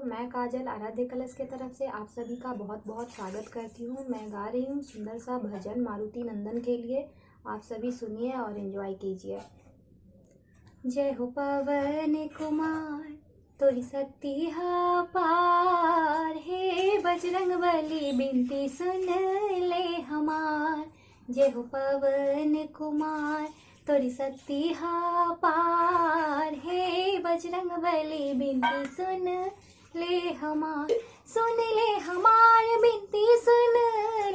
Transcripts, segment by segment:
मैं काजल आराध्य कलश के तरफ से आप सभी का बहुत बहुत स्वागत करती हूँ। मैं गा रही हूँ सुंदर सा भजन मारुति नंदन के लिए। आप सभी सुनिए और एंजॉय कीजिए। जय हो पवन कुमार, तोरी शक्ति हा पार। हे बजरंग बली बिनती सुन ले हमार। जय हो पवन कुमार, तोरी शक्ति हा पार। हे बजरंग बली बिनती सुन ले हमार। सुन ले हमार बिनती सुन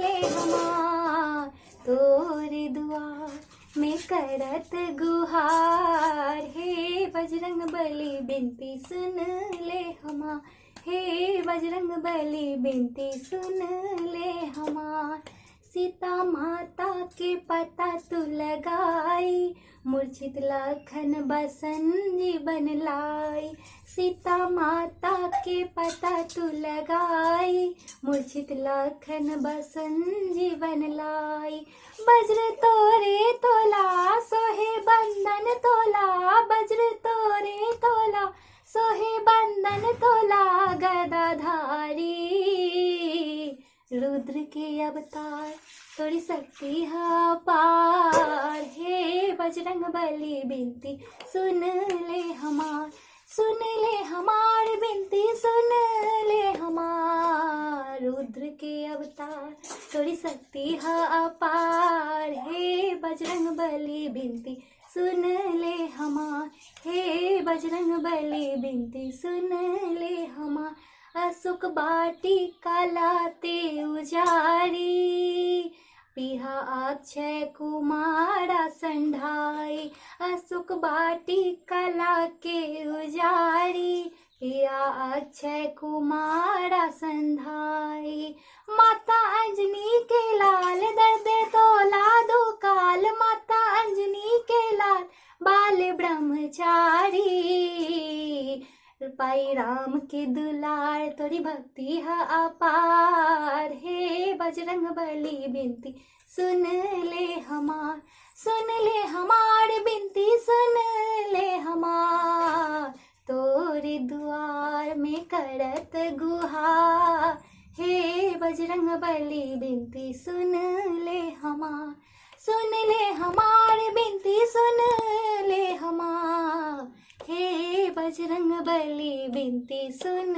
ले हमार। तोर दुआर में करत गुहार। हे बजरंग बली बिनती सुन ले हमार। हे बजरंग बली बिनती सुन ले हमार। सीता माता के पता तू लगाई, मूर्छित लखन बसन जीवन लाई। सीता माता के पता तू लगाई, मूर्छित लखन बसन जीवन लाई। वज्र तोरे तोला सोहे बंधन तोला, वज्र तोरे तोला सोहे बंधन तोला गदाधारी। रुद्र के अवतार तोरी शक्ति हा पार। हे बजरंग बली बिनती सुन ले हमार। सुन ले हमार बिनती सुन ले हमार। रुद्र के अवतार तोरी शक्ति हा अपार। हे बजरंग बली बिनती सुन ले हमार। हे बजरंग बली बिनती सुन ले हमार। अशोक वाटिका लाते उजारी, पिहा अक्षय कुमारा संढाई। अशोक वाटिका लाके उजारी, पिया अक्षय कुमारा संधाई। माता अंजनी के लाल दर्द तोला दो काल, माता अंजनी के लाल बाल ब्रह्मचारी। पाई राम के दुलार तोरी भक्ति हा अपार। हे बजरंग बली बिनती सुन ले हमार। सुन ले हमार बिनती सुन ले हमार। तोरे दुआर में करत गुहार। हे बजरंग बली बिनती सुन ले हमार। सुन ले हमार बिनती सुन ले हमार। हे बजरंग बली बिनती सुन